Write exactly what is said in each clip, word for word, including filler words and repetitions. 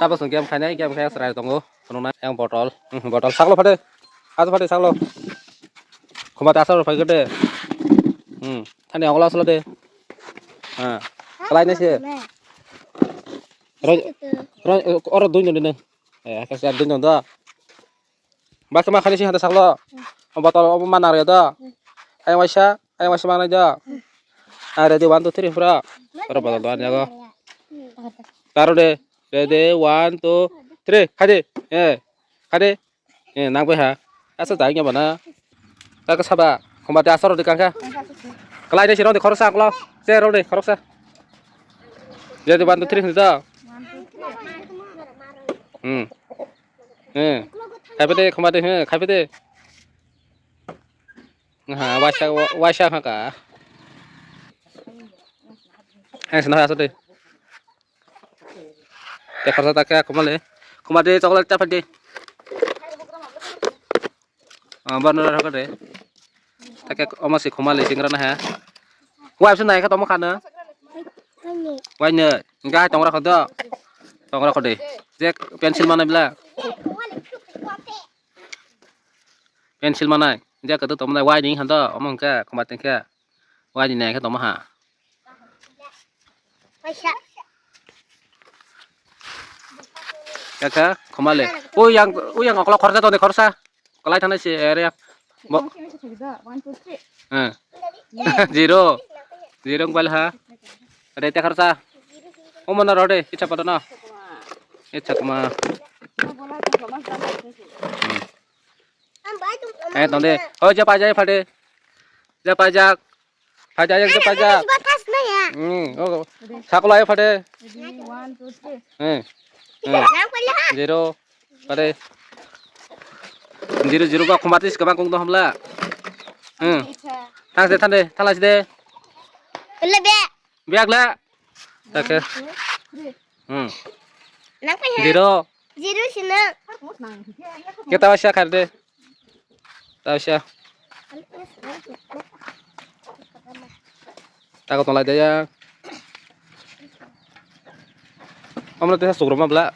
Tapos game khainai, game khai chwrai tongo. Phunuknai yang botol. Hmm, botol saklo phade. Ajo phade saklo. Khumate asar phai gede. Hmm, thani ongla aslo de. Ha. Kalai nai se. Ro, ro, oro dui nung dine. Eh, kasi dui nung do. Bak ma khani si handa saklo. Botol obo ma nang do. Ayang waisa, ayang waisa mangnai do. Ah, ready, one, two, three, pura. Oro botol do ani jago. Taro de. Ready, one, two, three. Khade. Eh. Khade. Eh, nang bai ha. Asa dai nya bana. Kaka saba. Khumate asar di kangkha. Kalai de sirong de khoroksa aklo. Se rong de khoroksa. Ready, one, two, three, handa. Hmm. Eh, khaiphai de, khumate, he, khaiphai de. Ha, waisa, wa-, waisa ha ka. He, sino ha, sotwi. Te khorsa ta khe khumale. Khumate chocolate cha phai de. Ah, bono ra kha de. Ta khe omo se khumale singra na ha. Wai se nai kha tomo khana. Wai ne, ga tongra kho do. Tongra kho de. Je pencil mana bila. Pencil manai, je kwtwk tongmani wai ni hwnto, omo hwnkhe khumate hwnkhe wai ni nai khe tongma ha. Waisa. Kaka, khumale. O yang, o yang okla khorsa tongni khorsa. Kalai thanai se area. Bo- One, two, three. Eh. Zero. Zero wng bal ha. Ade te khorsa. Omo na rode, icha pada na. Icha kuma. Eh, tonde. Oh, ja pajak phade. Ja pajak. Pajak, ja pajak. Hmm, oh. Sakula ya phade. Ready, one, two, three. Eh. Eh. Zero. Phade. Zero, zero ba khumate sikama kung do hamla. Hmm. Thang de, thang de, thalai de. Biak le. Takhe. Hmm. Nang pai ha. Zero. Zero sino. Kita waisa khar de. Tawaisa. Tako tolai de ya. Amra tesa sugroma bla.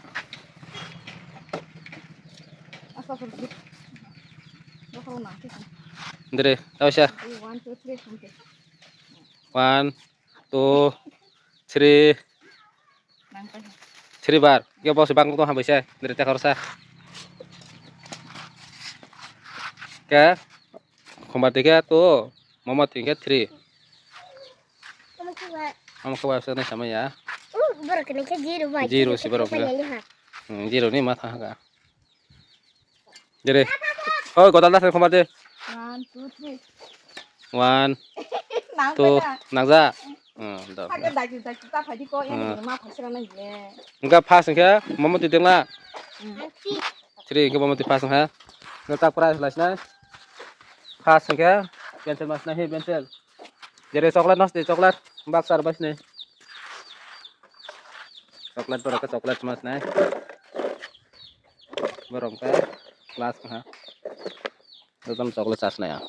Dere, tawaisa. One. Two, three, three bar. Khe bosi bang tong hambai se, dere te khorsa. Khe, khumba tikhe two, momo tikhe three. Omo khe wabsa nai samaya. Zero si borok khe. Hmm, zero ni ma tha ga. Dere. Oi, godal da khumba de. One, two, three. One, two, nangja. Hmm, do. Hwnkhe first hwnkhe momo twi tengla. Three hwnkhe momo twi first hwnkhe. Hwnkhe tak prize lasinai. First hwnkhe pencil mas nai, he pencil. Dere chocolate mas de, chocolate. Baksa bai sinai. Chocolate borok khe chocolate mas nai. Borok khe class ha. Ekdom chocolate chasnai ang.